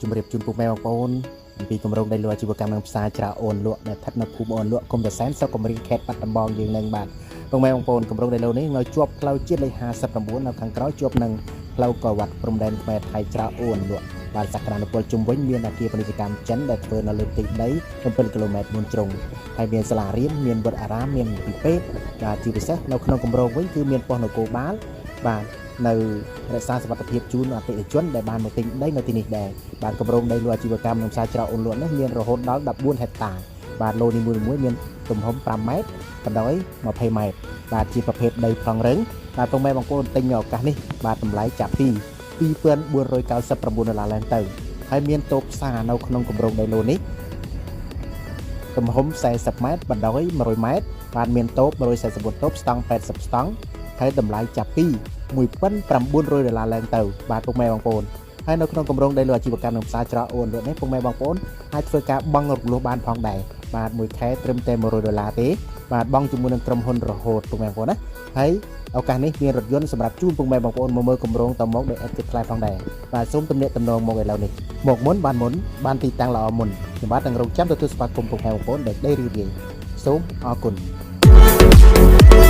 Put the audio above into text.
ជម្រាបជូនពុកម៉ែបងប្អូនអំពីគម្រោងដីលក់អាជីវកម្មនិងផ្សារច្រាអូនលក់ដែលស្ថិតនៅភូមិអូនលក់ឃុំតាសែនស្រុកកំរៀងខេត្តបាត់ដំបងយើងនឹងបាទពុកម៉ែបងប្អូនគម្រោងដីលក់នេះនៅជាប់ផ្លូវជាតិលេខ59នៅខាងក្រោយជាប់នឹងផ្លូវកវត្តព្រំដែនខ្មែរថៃច្រាអូនលក់បាទសក្តានុពលជុំវិញមានអគារពាណិជ្ជកម្មចិនដែលធ្វើនៅលើផ្ទៃដី7គីឡូម៉ែត្រមុនជ្រុងហើយមានសាលារៀនមានវត្តអារាមមានមន្ទីរពេទ្យបាទជាពិសេសនៅក្នុងគម្រោងវិញគឺមានប៉ុស្តិ៍នគរបាលបាទនៅរក្សាសុវត្ថិភាពជូនអតិថិជនដែលបានមកទិញដីនៅទីនេះដែរបាទគម្រោងដីលក់អាជីវកម្មនិងផ្សារច្រកអូនលក់នេះមានរហូតដល់14ហិកតាបាទឡូនីមួយៗមានទំហំ5ម៉ែត្របណ្ដោយ20ម៉ែត្របាទជាប្រភេទដីប្លង់រឹងបាទពុកម៉ែបងប្អូនទិញនៅឱកាសនេះបាទតម្លៃចាប់ពី2499ដុល្លារឡើងទៅហើយមានតូបផ្សារនៅក្នុងគម្រោងដីឡូនេះទំហំ40ម៉ែត្របណ្ដោយ100ម៉ែត្របាទមានតូប144តូបស្តង់80ស្តង់ហើយតម្លៃចាប់ពី1900ដុល្លារឡើងទៅបាទពុកម៉ែបងប្អូនហើយនៅក្នុងគម្រោងដីលក់អាជីវកម្មនិងផ្សារច្រកអូនលក់នេះពុកម៉ែបងប្អូនអាចធ្វើការបង់រំលោះបានផងដែរបាទមួយខែត្រឹមតែ100ដុល្លារទេបាទបង់ជាមួយនឹងក្រុមហ៊ុនរហូតពុកម៉ែបងប្អូនណាហើយឱកាសនេះមានរថយន្តសម្រាប់ជូនពុកម៉ែបងប្អូនមកមើលគម្រោងតមកដោយឥតគិតថ្លៃផងដែរបាទសូមទំនាក់ទំនងមកឥឡូវនេះមកមុនបានមុនបានទីតាំងល្អមុនខ្ញុំបាទនឹងរងចាំទទួលស្វាគមន៍ពុកម៉ែបងប្អូនដោយក្តីរីករាយសូមអរគុណ។